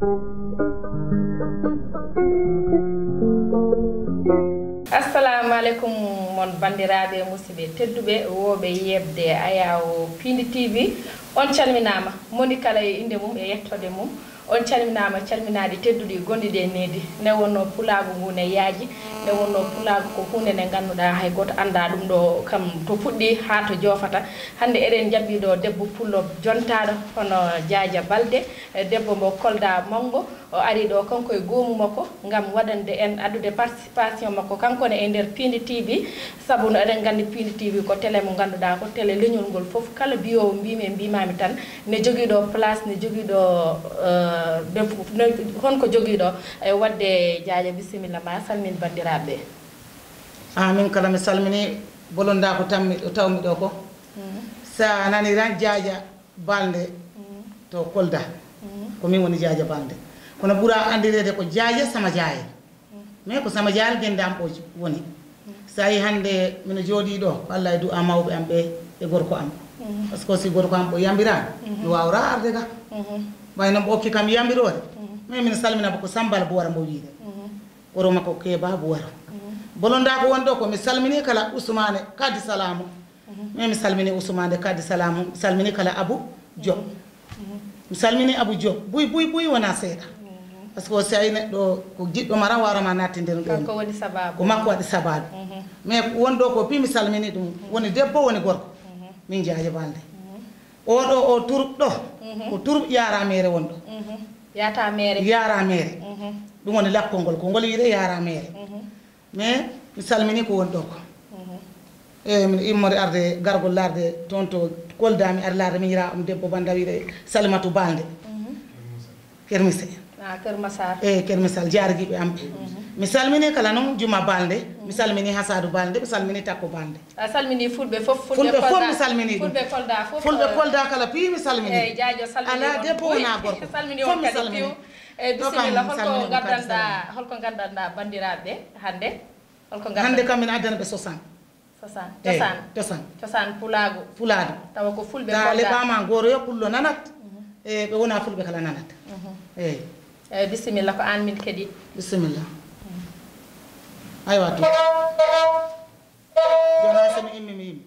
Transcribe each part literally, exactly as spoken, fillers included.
Assalamu aleykum mon banndiraaɓe, musidɓe tedduɓe, wooɓe yeɓde Ayaawo Piindi T V. On calminaama, moni kala e innde mum e yettoode mum. On calminaama, calminaaɗi tedduɗi gonɗi ɗe needi. Nde wonnoo pulaagu ngu ne yaaji, nde wonnoo pulaagu ko huunde nde ngannduɗaa hay gooto anndaa ɗum ɗo kam to fuɗɗi haa to joofata. Hannde eɗen njaɓɓii ɗo debbo pullo jontaaɗo hono Jaaja Balde, e debbo mbo Kolda Manngo. O ari ɗo kanko e goomu makko ngam waɗande en, addude participation makko kanko ne e nder Piindi T V. Sabu no eɗen nganndi Piindi T V ko télé mo ngannduɗaa ko télé leñol ngol fof. Kala mbiyoowo mbiimi e mbiimaami tan ne jogii ɗo place, ne jogii ɗo, eh, ne, ne, honko jogii ɗo. E waɗde Jaaja, bisimilla ma, salmin banndiraaɓe. Ah, min kala mi salmini bolondaa ko tammi ɗo, tawmi ɗo ko. Mhm. Sa nani ran Jaaja Balde, mhm, to Kolda. Mhm. Ko min woni Jaaja Balde. Kono ɓura anndireede ko Jaaja Sama Jaayel. Mhm. Mais ko Sama Jaayel gennde am o woni. Mhm. So tawi hannde mino jooɗii ɗo, ko Allah e du'a mawɓe am ɓe e gorko am. Mhm. Par ce que si gorko am o yambiraani, mhm, mi waawraa arde ga. Mhm. Ɓay noon ɓe okki kam yambiroore. Mhm. Mais min salmina ko Sambal Buwara mbo wiide. Mhm. Wuro makko Keeba Buwara. Mhm. Bolondaa ko woni ɗo ko mi salmini kala Usmaane Kaddi Salaamu. Mhm. Mais mi salmini Usmaane Kaddi Salaamu, mi salmini kala Abu Diop. Mhm. Mi salmini Abu Diop. Buy, buy, buy wonaa seeɗa. Mhm. Par ce que o si tawi neɗɗo ko jiɗɗo ma tan wawraa ma nattinde ɗum ɗon. Kanko woni sababu. Ko makko waɗi sababu. Mhm. Mais won ɗo ko pi mi salmini ɗum. Mhm. Woni debbo, woni gorko. Mhm. Min Jaaja Balde. Mhm. Oɗo o turub ɗo, mhm, ko turub yaara meere won ɗo. Mhm. Yaata meere. Yaara meere. Mhm. Ɗum woni lakkol ngol, ko ngol wiyetee yaara meere. Mhm. Mais mi salmini ko woni ɗo ko. Mhm. E min immori arde gargol laarde toon to Kolda, mi ari laarde miñiraa am debbo bannda wiyetee Salimatu Balde. Mhm. Kermise. Ah, Kër Massar. E Kër Massar, jaarigiiɓe am ɓe. Mhm. Mi salmini kala noon Juma Balde, mi salmini Hasadu Balde, mi salmini Takko Balde. A salmini Fulɓe fof, Fulɓe Fulɓe fof Kolda. Mi salmini ɗum. Fulɓe Kolda fof, Fulɓe eh, Kolda kala piiw mi salmini. Eyi, Jaajo salmini. Alaa on debbo buy. Wonaa gorko. Salmini fof on mi kadi salmini. Piiw. Eyi, ɗo kam bisimilla, mi holko salmini mo kadi ngaddanɗaa, salmini. Holko ngaddanɗaa banndiraaɓe hannde? Holko ngaddanɗaa? Hannde kam min addana ɓe soixante. Soixante. Eyi, cosaan. Cosaan. Cosaan pulaagu. Pulaagu. Tawa ko Fulɓe Kolda. Sa leɓaama gooro yo pullo nanat. Mhm. E ɓe wonaa Fulɓe kala nanat. Mhm. Eyi. Eyi, bisimilla, ko aan min keɗii. Bisimilla. Mhm. Aywa, to. Jooni hay so mi immi, mi immi.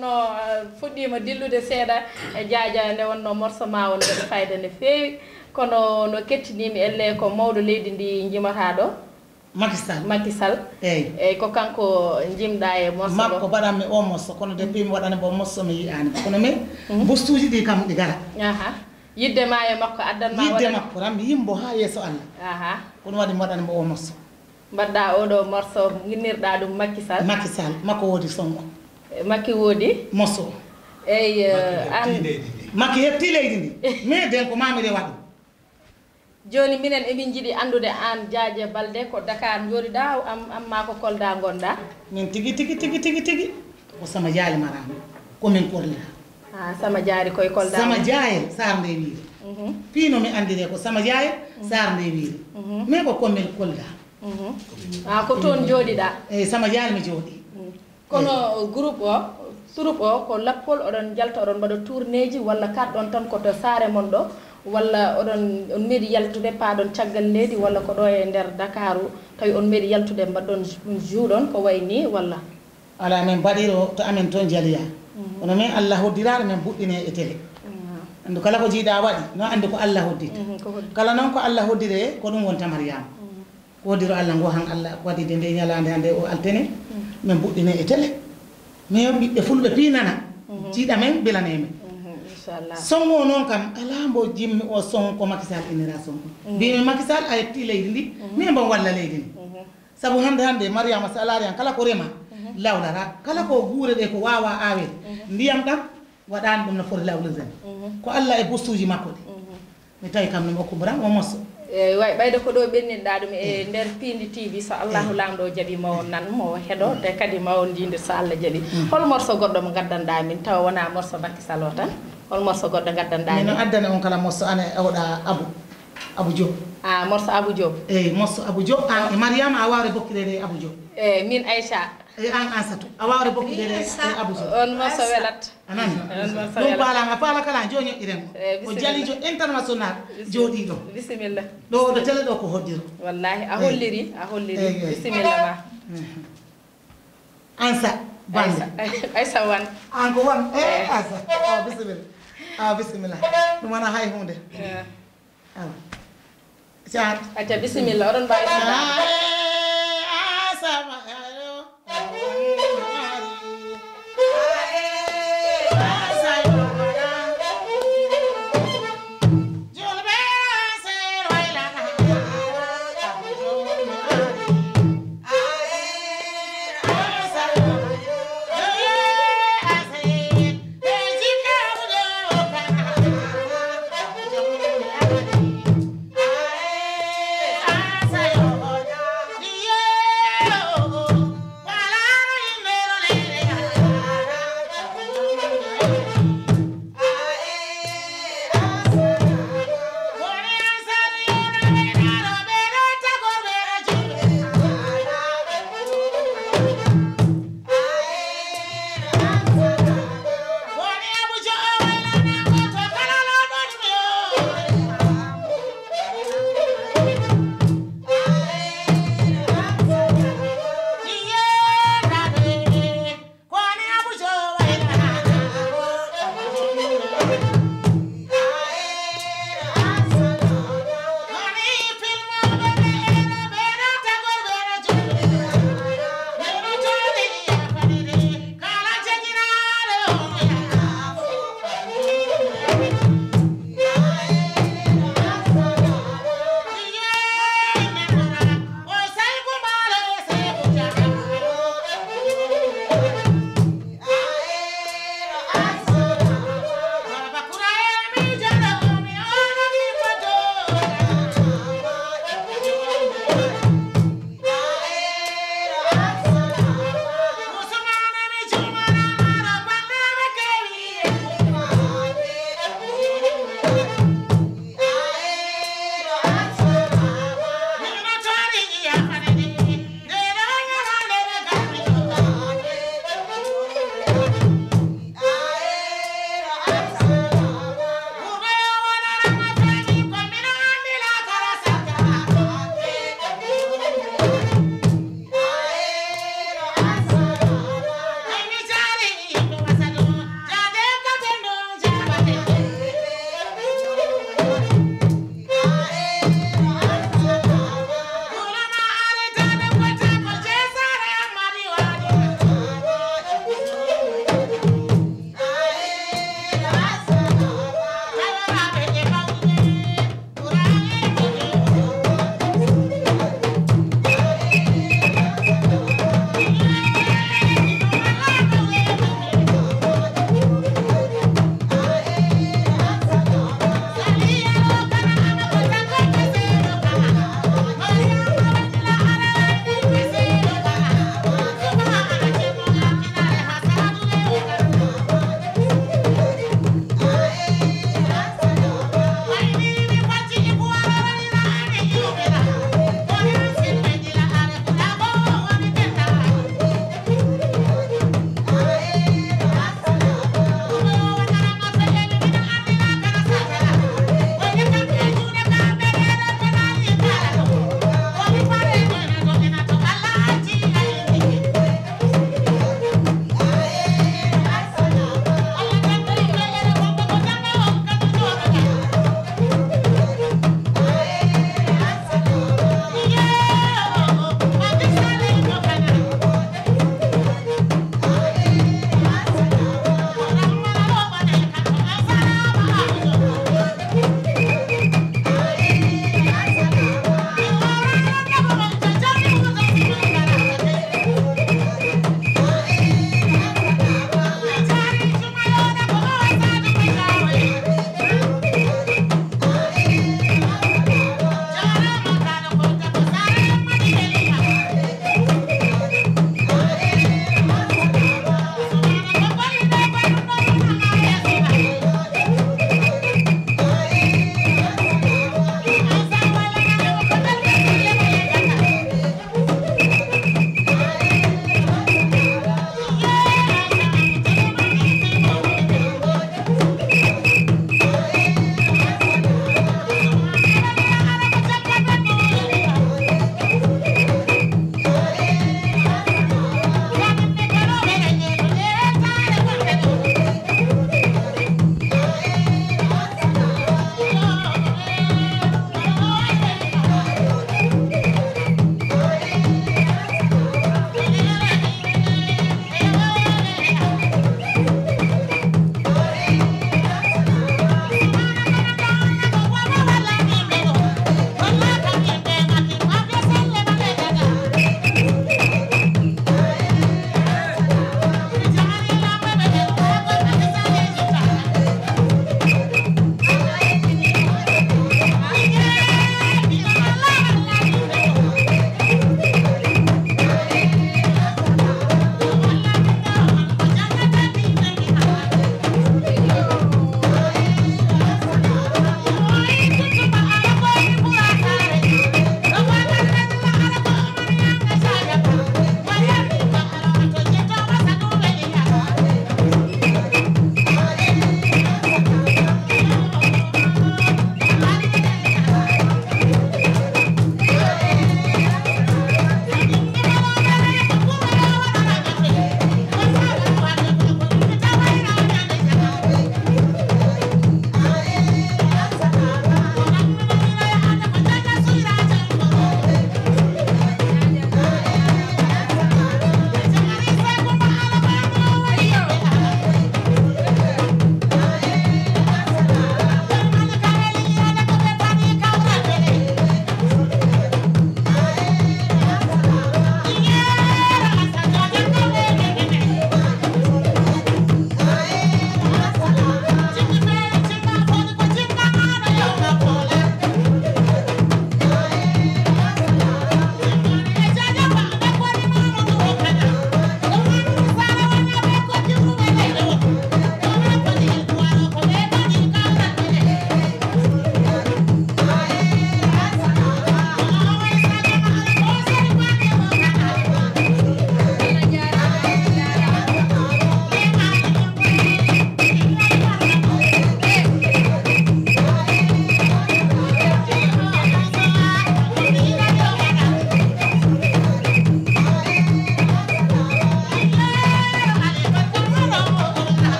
No, eh, fuɗɗiima dillude seeɗa, e jaaja nde wonnoo morso ma on mbaɗi fayda no feewi, kono no kettinii-mi ellee ko mawɗo leydi ndi njimataa ɗo. Macky Sall. Macky Sall. Eey. Eey, ko kanko njimɗaa e morso makko ɗo. Mbaɗanmi o morso, kono depuis mi waɗani mo morso mi yiyaani. Kono min, mhm, bustuuji ɗi kam ɗi gara. Aha. Yiɗde ma e makko addan ma yiɗde waɗan makko, tan mi yimbo haa yeeso Allah. Aha. Kono waɗi mi waɗani mo o morso. Mbaɗɗaa oɗo morso, nginnirɗaa ɗum Macky Sall. Macky Sall, makko woodi Sonko. Eh, Macky woodi? Morso. Eey, eh, an. Makki heɓtii leydi ndi. Mais den ko maa mi rewa ɗum. Jooni minen emin njiɗi anndude aan Jaaje Balde ko Dakar njooɗiɗaa am, am maa ko Kolda ngonɗaa? Min tigi, tigi, tigi, tigi, tigi. Ko Sama Jaali maraama. Ko min Kolda. Ah, Sama Jaari koye Kolda. Sama Jaayel Saar Ndey Wiiri. Mhm. Piino mi anndire ko Sama Jaayel, mhm, Saar Ndey Wiiri. Mhm. Mais ko ko min Kolda. Mhm. Ah, ko toon njooɗiɗaa? Eey, Sama Jaali mi jooɗii. Mhm. Kono groupe o, troupe o, ko lappol oɗon njalta, oɗon mbaɗa tournéeji, walla kaɗɗon tan ko to saare mon ɗo, walla oɗon, on meeɗi yaltude, paaɗon caggal leydi, walla ko ɗo e nder Dakaaru, tawi on meeɗi yaltude, mbaɗɗon ju-, juuɗon, ko wayi ni, walla? Alaa, min mbaɗiro to amen toon Jaliya. Mhm. Kono min Allah hoddiraare, min buɗɗine e télé. Mhm. Anndu kala ko jiiɗa waɗi, no anndu ko Allah hoddita. Mhm, ko hoddi- Kala noon ko Allah hoddire, ko ɗum wonta Mariama. Mhm. Ko hoddiro Allah ngo han Allah waɗi de nde ñalaande hannde o altene, mm, min mbuɗɗine e télé. Mais ɓiɓɓe fulɓe piinana, mhm, jiiɗa men, bilane men. Mhm, inchallah. Sonko noon kam, alaa mbo jimmi o Sonko, Macky Sall innira Sonko. Mhm. Mbimi Macky Sall a yetti leydi ndi, mhm, mais mbo walla leydi ndi. Mhm. Sabu hannde hannde, Mariama, so a laari han, kala ko rema, mhm, lawlara. Kala ko guure ɗe ko waawa aawede, mhm, ndiyam ɗam, waɗaani ɗum no foti lawlirde ni. Mhm. Ko Allah e bustuuji makko ɗi. Mhm. Mi tawi kam no mi okku Ibrahima o mosso. Eey, way ɓayde ko ɗo ɓenninɗaa ɗum e, eey, nder Piindi T V, so Allahu, eey, Laamɗo o jaɓi, ma on nan, mo heɗo, te kadi ma on njiindir so Allah jaɓi. Mhm. Hol morso goɗɗo mo ngaddanɗaa min, tawa wonaa morso Macky Sall o tan? Hol morso goɗɗo ngaddanɗaa min? Min no addana on kala morso, ane awɗa Abu, Abu Diop. Ah, morso Abu Diop. Eey, morso Abu Diop, an, oh, e Mariama, a waawre bokkireede e Abu Diop. Eey, min Aïcha. E an Ansatu, a waawre bokkireede e Abu Diop. On morso welat. A nani? On morso welat. Ɗum paala, a paala kala, jooni ñoƴƴiren mo. Eey, o bisimilla. Jaliijo international, bisimilla, jooɗiiɗo. Bisimilla. Ɗo, ɗo télé ɗo ko hoddiro. Wallaahi, a, eey, holliri, a holliri. Eey, eey. Bisimilla ma. Mhm. Ansa Bande. Aïssa, Aïssa Wan. An ko Wan. Eh, eey, Ansa. Ah, bisimilla. Ah, bisimilla. Ɗum wona hay huunde. Eey. Awa. Caat. Acca, bisimilla, oɗon mbaawi.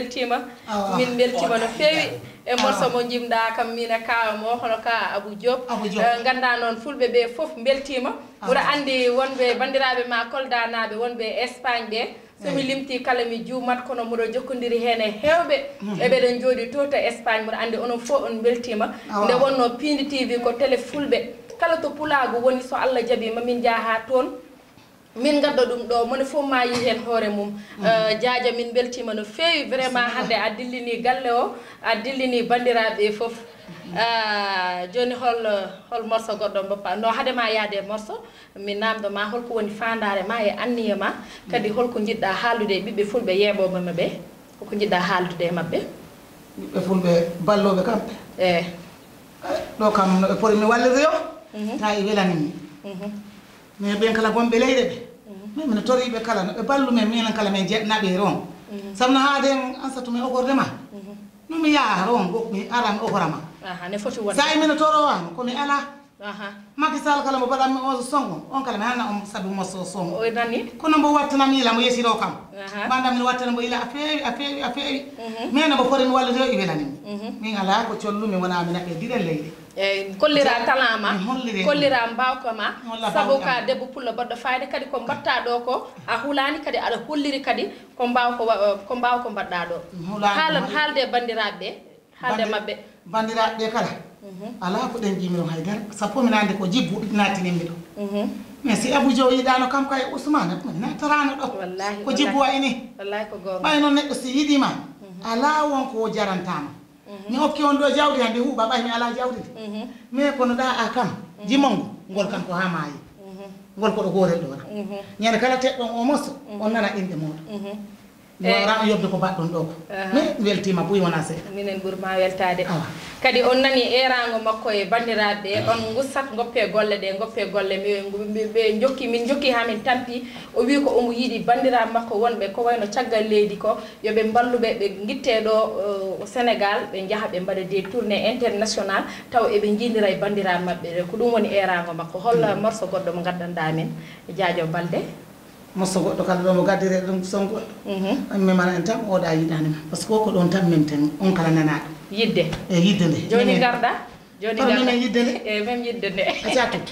Tima, min mbeltima no feewi e morso mo jimɗa kam, mina kawa mo hono ka Abou Diop. Abou Diop. Eh, ganda noon fulɓe ɓe fof mbeltima. Mboɗo andi wonɓe bandiraɓe ma Koldanaaɓe wonɓe Espagne ɓe, so mi limti kala mi juumat, kono mboɗo jokkondiri heen e heewɓe e ɓeɗon jooɗi to to Espagne. Mboɗo andi onon fof on mbeltima. Nde wonno Pindi T V ko télé fulɓe, kala to pulaagu woni, so Allah jaɓi ma min njaha toon. Min ngadda ɗum ɗo, moni fof ma yi heen hoore mum. Eh, Jaaja, min mbeltima no feewi vraiment. Hannde a dillini galle o, a dillini banndiraaɓe fof. Ah, jooni hol, hol morso goɗɗo mboppa? No, hade ma yaade e morso, mi namdo ma holko woni faandaare ma e anniya ma, kadi holko njiɗɗa haaldude e ɓiɓɓe fulɓe yeeɓooɓe ma ɓe? Koko njiɗɗa haaldude e maɓɓe? Ɓiɓɓe fulɓe ballooɓe kamɓe. Eh. Ɗo kam no ɓe pori mi wallirde yo, tawi welanimi. Mais ɓen kala gonɓe leyɗe ɓe, min mino toriɓe kala no ɓe ballu men, minen kala men je-, naɓe ron. Sabu no haade en ansatu men okorde ma. No mi yaha ron, go mi ara mi okora ma. Aha, ne foti wonde. Sa e mino toro an, ko mi ala. Aha. Macky Sall kala mo baɗan mi on songo, on kala mi hana on sabu mo so songo. O nani? Kono mbo wattana mi ila mo yesiro kam. Aha. Banda min wattana mbo ila a feewi, a feewi, a feewi. Min no mbo fori mi wallude o i welani mi. Min ala ko collu mi wona mi naɓe diɗen leyɗe. Eyyi, kollira talent ma, kollira mbawka ma, sabu ka debbo pullo baɗɗo fayida, kadi ko mbatta ɗo ko a hulani, kadi aɗa holliri kadi ko mbawka wa-, ko mbawka mbaɗɗa ɗo. Haalan, haalde e bandiraɓe ɓe, haalde e maɓɓe. Bandiraɓe ɓe kala, ala ko ɗen jimiron haydara, sappo mi nande ko jiggu nattinin mi ɗo. Mais si Abou Diop yiɗano kam kay Ousmane, mi nattarano ɗo. Wallahi, ko jiggu wallahi. Wayni. Wallahi ko gonga. Ɓay noon neɗɗo si yiɗima, ala won ko jarantama. Mi okki on ɗo jawdi hannde huuɓa, ɓay mi alaa jawdi ndi. Mais kono ɗa a kam, jimongo, ngol kam ko haa maayi. Ngol ko ɗo goorel ɗo wona. Ñande kala teɗɗon o moso, on nana inɗe mooɗon. Yo ran yobde ko mbaɗɗon ɗo ko. Mais weltima buy wona seeɗa. Minen ɓurma weltade. Awa. Kadi on nani erango makko e bandiraɓe ɓe, on ngussat ngoppe golle ɗe, ngoppe golle. Mi, mi, ɓe jokki, min jokki haa min tampi. O wi ko omo yiɗi bandiraɓe makko wonɓe ko wayno caggal leydi ko, yo ɓe mballu ɓe, ɓe ngitte ɗo, eh, Sénégal, ɓe njaha ɓe mbaɗa des tournées internationales, taw eɓe njiidira e banndiraaɓe maɓɓe ɓe. Ko ɗum woni eeraango makko. Hol morso goɗɗo mo ngaddanɗaa min, Jaajo Balde? Morso goɗɗo kala ɗo mo gaddire ɗum son goɗɗo. An mi mara en tan, oɗa yiɗani ma. Parce que ko ɗon tan min ten, on kala nana ɗum. Yidde. E yidde nde. Jooni ngarɗa? Jooni ngarɗa? Minen yidde nde. E, min yidde nde. Acca tout.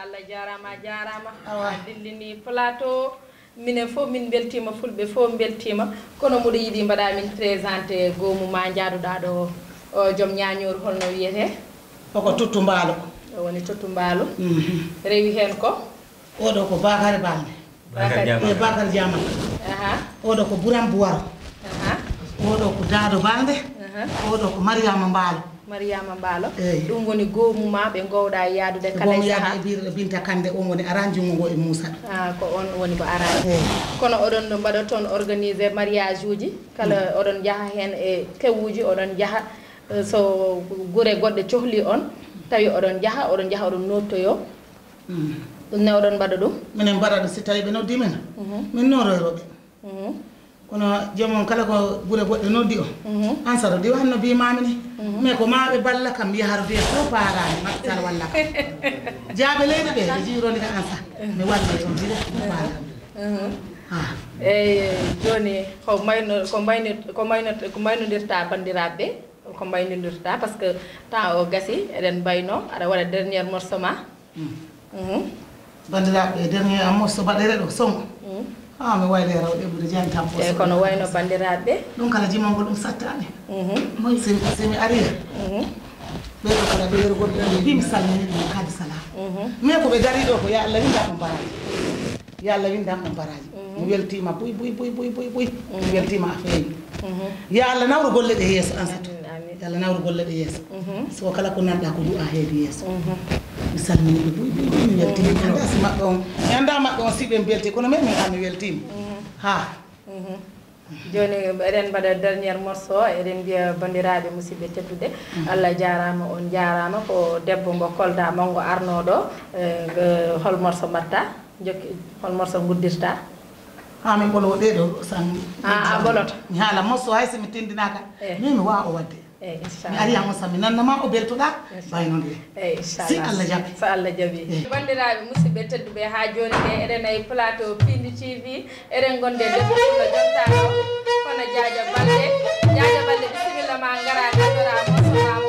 Allah jaaraama, a jaaraama. Awa. A dillini plateau. Minen fof min mbeltiima, fulɓe fof mbeltiima. Kono mboɗo yiɗi mbaɗa min présenté goomu ma njaaduɗaa ɗo o, joom ñaañooru, holno wiyetee? Koko Tuttu Mbaalo. O woni Tuttu Mbaalo. Mhm. Rewi heen ko? Oɗo ko Bakary Balde. Bakary Diamaka. Eh, Bakary Diamaka. Aha. Oɗo ko Buram Buwaro. Aha. Oɗo ko Daado Balde. Aha. Oɗo ko Mariama Mbaalo. Mariama Mbaalo. Eyi. Ɗum woni goomu ma ɓe ngoowɗa yaadude kala e sahaa. Goomu yaadude e biir-, Binta Kande, on woni araan junngo ngo e Muusa. Ah, ko on woni ko araan. Eyi. Kono oɗon no mbaɗa toon organisé mariage uji, kala oɗon njaha heen e kewuuji, oɗon njaha, eh, so gure goɗɗe cohli on, tawi oɗon njaha, oɗon njaha, oɗon noottoyoo. Mm. Ɗum ne oɗon mbaɗa ɗum? Minen mbaɗa ɗum, si tawi ɓe noddi min, mhm, min nooroyro ɓe. Mhm. Kono joom on kala ko gure goɗɗe noddi on, mhm, an sato ɗi wanno mbiimaami ni. Mhm. Mais ko maa ɓe balla kam, mi yaharo de ko paaraani, maktal walla kam. Jaabe leydi ɓe, ɓe jiironi ka an sa. Mi walla e on, mi de ko paaraani. Mhm. Ah. Eyi, jooni ko mbayno-, ko mbayno-, ko mbayno-, ko mbaynodirta banndiraaɓe ɓe? Ko mbaynodirta, parce que temps o gasi, eɗen mbayno, aɗa waɗa dernier morceau ma. Mm. Mhm. Banndiraaɓe, dernier am morceau baɗere ɗo, son. Mm. Ah, mi wayde raw ɗeɓude jani tan. Eyi, kono wayno banndiraaɓe. Ɗum kala jimangol ɗum sattaani. Mhm. Moy si, si mi ari. Mhm. Ɓe ɗo kala ɓe yerugol ɓe mbi mi salmini ɗum kadi salam. Mhm. Mais ko ɓe gari ɗo ko ya Allah winda ɗum baraji. Yo Allah windan on baraaji. Mhm. Mi weltiima buy, buy, buy, buy, buy, buy. Mhm. Mi weltiima a feewi. Mhm. Yo Allah nawru golle ɗe yeeso, Ansatu. Amin, amin. Yo Allah nawru golle ɗe yeeso. Mhm. So kala ko nanɗa ko du'a heedi yeeso. Mhm. Mi salmini ɓe buy, buy, buy, mi weltiima. Mhm. Mi annda si maɓɓe on, mi annda maɓɓe on si ɓe belti, kono min, min, ah, mi weltiima. Mhm. Ha. Mhm. Jooni, eɗen mbaɗa dernier morceau, eɗen mbiya banndiraaɓe musidɓe tedduɓe, mhm, Allah jaaraama, on njaaraama. Ko debbo mo Kolda, manngo arnooɗo, eh, eh, hol morceau mbaɗta? Jokki, hol morceau nguddirta? Haa min ɓolo ɗee ɗo, san. Ah, a ɓoloto? Mi haala morceau, hay si mi tindinaaka. Eh. Min mi waawa o waɗde. Eyi, inchallah. Mi ari han on sa mi nanna ma o beltoɗa, bayno nde. Eyi, inchallah. Si Allah jaɓi. So Allah jaɓi. Eyi. Banndiraaɓe musidɓe tedduɓe, haa jooni nde eɗen e plateau Pindi T V, eɗen ngondi e debbo pullo jontaɗo, kono Jaaja Balde. Jaaja Balde, bisimilla ma, ngara, ngaddora morceau ma.